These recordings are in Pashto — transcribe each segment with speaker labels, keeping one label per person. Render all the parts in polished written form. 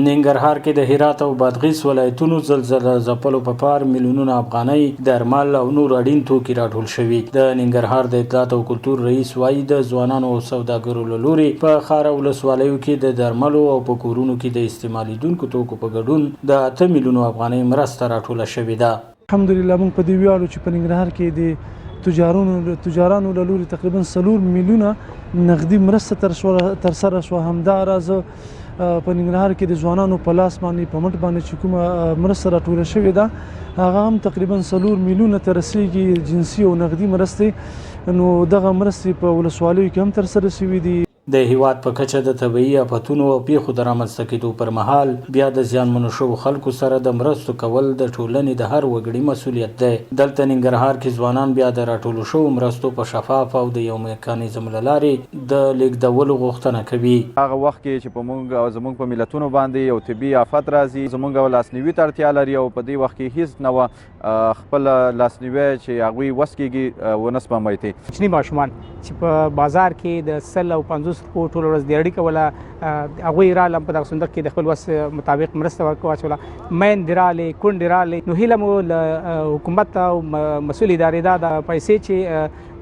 Speaker 1: ننګرهار کې د هرات او بادغیس ولایتونو زلزله ځپلو په پار میلیونونه افغانۍ درمل او نور اړین توکي راټول شوي. د ننګرهار د اطلاعات او کلتور رئیس وايي، د ځوانانو او سوداګرو له لوري په ښار او ولسوالیو کې د درملو او په کورونو کې د استعمالېدونکو توکو په ګډون د 8 میلیونو افغانۍ مرسته راټوله شوې ده.
Speaker 2: الحمدلله، موږ په دې ویاړو چې په ننګرهار کې د تجارانو له لوري تقریبا 4 میلیونه نقدي مرسته ترسره شوه. همداراز په ننګرهار کې د ځوانانو په لاس باندې، په مټ باندې چې کومه مرسته راټوله شوې ده، هغه هم تقریبا 4 میلیونه ته رسیږي، جنسي او نقدي مرستې. نو دغه مرستې په ولسوالیو کې هم ترسره شوې دي.
Speaker 1: د هیواد په کچه د طبیعي آفتونو او پیښو د رامنځته کېدو پر مهال بیا د زیانمنو شوو خلکو سره د مرستو کول د ټولنې د هر وګړي مسولیت دی. دلته ننګرهار کې ځوانان بیا د راټولو شوو مرستو په شفاف او د یو میکانیزم له لارې د لیږدولو غوښتنه کوي.
Speaker 3: هغه وخت کې چې په مونږ او زمونږ په ملتونو باندې یو طبي آفت راځي، زمونږ لاسنیوي ته اړتیا لري او په دې وخت کې هیڅ نوع خپل لاسنیوی چې هغوی وس کېږي ونه سپموي.
Speaker 4: کوچني ماشومان چې په بازار کې د 100 او 50 روپو ټوله ورځ دیاړي کوله، هغوی رالم په دغه صندوق کې د خپل وس مطابق مرسته ورکوله. میندې رالې، کونډې رالې. نو هیله مو له حکومت او مسؤل ادارې دا د پیسې چې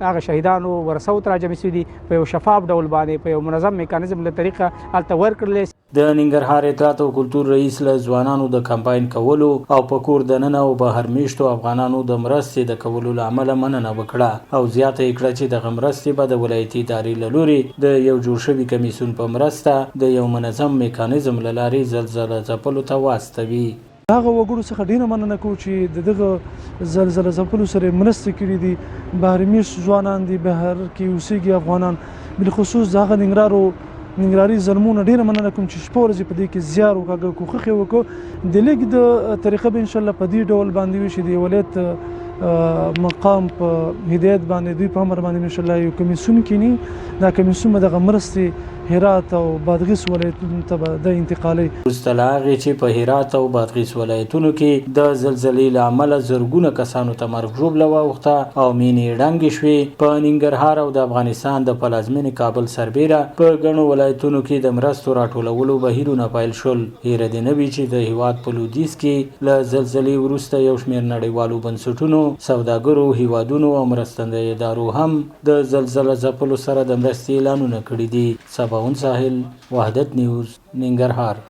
Speaker 4: هغه شهیدانو ورثو ته راجمع شوي دي، په یو شفاف ډول باندې، په یو منظم میکانیزم له طریقه هلته ورکړل.
Speaker 1: د ننګرهار اطلاعات او کلتور رئیس له ځوانانو د کمپاین کولو او په کور دننه او بهر میشتو افغانانو د مرستې د کولو له امله مننه وکړه او زیاته یې کړه چې دغه مرستې به د ولایتي ادارې له لوري د یو جوړ شوي کمیسیون په مرسته د یو منظم میکانیزم له لارې زلزله ځپلو ته واستوي.
Speaker 2: هغه وګړو څخه ډیره مننه کوو چې د دغه زلزله ځپلو سره مرستې کړې دي. بهر میشت ځوانان دي، بهر کې اوسېږي افغانان، بالخصوص د هغه ننګرهاري زلمو نه ډیره مننه کوم چې شپه ورځ په دې کې زیار وکاږه، کوښښ یې وکړ. د لیږد طریقه به انشاءالله په دې ډول باندې وي چې د ولایت مقام په هدایت باندې، دوی په امر باندې انشاءالله یو کمیسیون کینی. دا کمیسیون به دغه مرستې هرات او بادغیس ولایتونو ته به د انتقالي.
Speaker 1: وروسته له هغې چې په هرات او بادغیس ولایتونو کې د زلزلې له امله زرګونه کسانو ته مرګ ژوبله واوښته او مینې یې ړنګې شوې، په ننګرهار او د افغانستان د پلازمینې کابل سربېره په ګڼو ولایتونو کې د مرستو راټولولو بهیرونه پیل شول. هېره دې نه وي چې د هیواد په لودیځ کې له زلزلې وروسته یو شمېر نړیوالو بنسټونو، سوداګرو، هیوادونو او مرستندویه ادارو هم د زلزله ځپلو سره د مرستې اعلانونه کړي دي. سباوون ساحل، وحدت نیوز، ننګرهار.